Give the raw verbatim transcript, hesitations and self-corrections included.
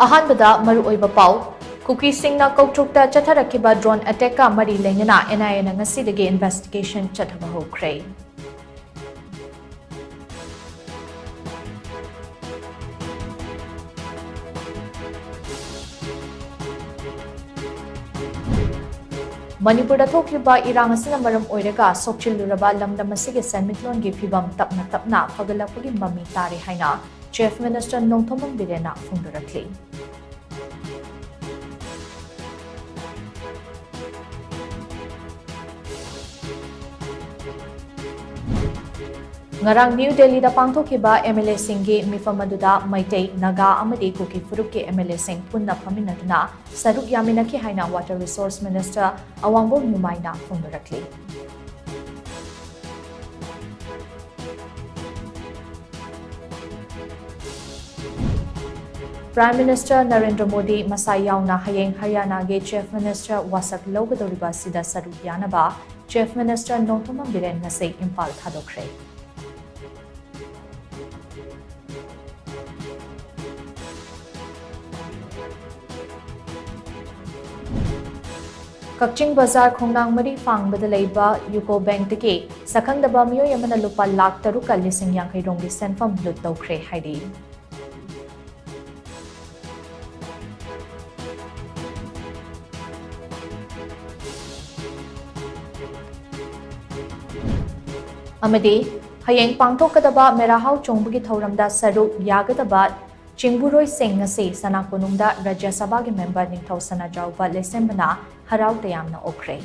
ꯑꯍꯥꯟꯕꯗ ꯃꯔꯨꯑꯣꯏꯕ ꯄꯥꯎ, ꯀꯨꯀꯤꯁꯤꯡꯅ ꯀꯧꯇ꯭ꯔꯨꯛꯇ ꯆꯠꯊꯔꯛꯈꯤꯕ drone attackꯀ ꯃꯔꯤ ꯂꯩꯅꯅ NIAꯅ ꯉꯁꯤꯗꯒꯤ investigation ꯆꯠꯊꯕ ꯍꯧꯈ꯭ꯔꯦ꯫ ꯃꯅꯤꯄꯨꯔꯗ ꯊꯣꯛꯂꯤꯕ ꯏꯔꯥꯡ ꯑꯁꯤꯅ ꯃꯔꯝ ꯑꯣꯏꯔꯒ ꯁꯣꯛꯆꯤꯜꯂꯨꯔꯕ ꯂꯝꯗꯝ ꯑꯁꯤꯒꯤ ꯁꯦꯟꯃꯤꯠꯂꯣꯟꯒꯤ ꯐꯤꯕꯝ ꯇꯞꯅ ꯇꯞꯅ ꯐꯒꯠꯂꯛꯄꯒꯤ ꯃꯃꯤ ꯇꯥꯔꯦ ꯍꯥꯏꯅ Chief Minister ꯅꯣꯡꯊꯣꯝꯕꯝ ꯕꯤꯔꯦꯟꯅ ꯐꯣꯡꯗꯣꯔꯛꯂꯤ꯫ ꯉꯔꯥꯡ ꯅ꯭ꯌꯨ ꯗꯦꯜꯂꯤꯗ ꯄꯥꯡꯊꯣꯛꯈꯤꯕ MLAꯁꯤꯡꯒꯤ ꯃꯤꯐꯝ ꯑꯗꯨꯗ ꯃꯩꯇꯩ, ꯅꯥꯒꯥ ꯑꯃꯗꯤ ꯀꯨꯀꯤ ꯐꯨꯔꯨꯞꯀꯤ MLAꯁꯤꯡ ꯄꯨꯟꯅ ꯐꯝꯃꯤꯟꯅꯗꯨꯅ ꯁꯔꯨꯛ ꯌꯥꯃꯤꯟꯅꯈꯤ ꯍꯥꯏꯅ Water Resource Minister ꯑꯋꯥꯡꯕꯧ ꯅꯨꯃꯥꯏꯅ ꯐꯣꯡꯗꯣꯔꯛꯂꯤ꯫ Prime Minister Narendra Modi ꯃꯁꯥ ꯌꯥꯎꯅ ꯍꯌꯦꯡ ꯍꯔꯤꯌꯥꯅꯥꯒꯤ Chief Minister ꯋꯥꯁꯛ ꯂꯧꯒꯗꯧꯔꯤꯕ ꯑꯁꯤꯗ ꯁꯔꯨꯛ ꯌꯥꯅꯕ Chief Minister ꯅꯣꯡꯊꯣꯝꯕꯝ ꯕꯤꯔꯦꯟ ꯉꯁꯤ ꯏꯝꯐꯥꯜ ꯊꯥꯗꯣꯛꯈ꯭ꯔꯦ꯫ ꯀꯛꯆꯤꯡ ꯕꯖꯥꯔ ꯈꯣꯡꯅꯥꯡ ꯃꯔꯤ ꯐꯥꯡꯕꯗ ꯂꯩꯕ UCO Bankꯇꯒꯤ ꯁꯛꯈꯪꯗꯕ ꯃꯤꯑꯣꯏ ꯑꯃꯅ ꯂꯨꯄꯥ ꯂꯥꯈ ꯇꯔꯨꯛꯀ ꯂꯤꯁꯤꯡ ꯌꯥꯡꯈꯩ ꯔꯣꯝꯒꯤ ꯁꯦꯟꯐꯝ ꯂꯨꯠ ꯇꯧꯈ꯭ꯔꯦ ꯍꯥꯏꯔꯤ꯫ ꯑꯃꯗꯤ ꯍꯌꯦꯡ ꯄꯥꯡꯊꯣꯛꯀꯗꯕ ꯃꯦꯔꯥ ꯍꯥꯎ ꯆꯣꯡꯕꯒꯤ ꯊꯧꯔꯝꯗ ꯁꯔꯨꯛ ꯌꯥꯒꯗꯕ ꯆꯤꯡꯕꯨꯔꯣꯏꯁꯤꯡ ꯉꯁꯤ ꯁꯅꯥ ꯀꯣꯅꯨꯡꯗ ꯔꯥꯖ꯭ꯌ ꯁꯚꯥꯒꯤ member ꯅꯤꯡꯊꯧ ꯁꯅꯥꯖꯥꯎꯕ ꯂꯩꯁꯦꯝꯕꯅ ꯍꯔꯥꯎ ꯇꯌꯥꯝꯅ ꯑꯣꯛꯈ꯭ꯔꯦ꯫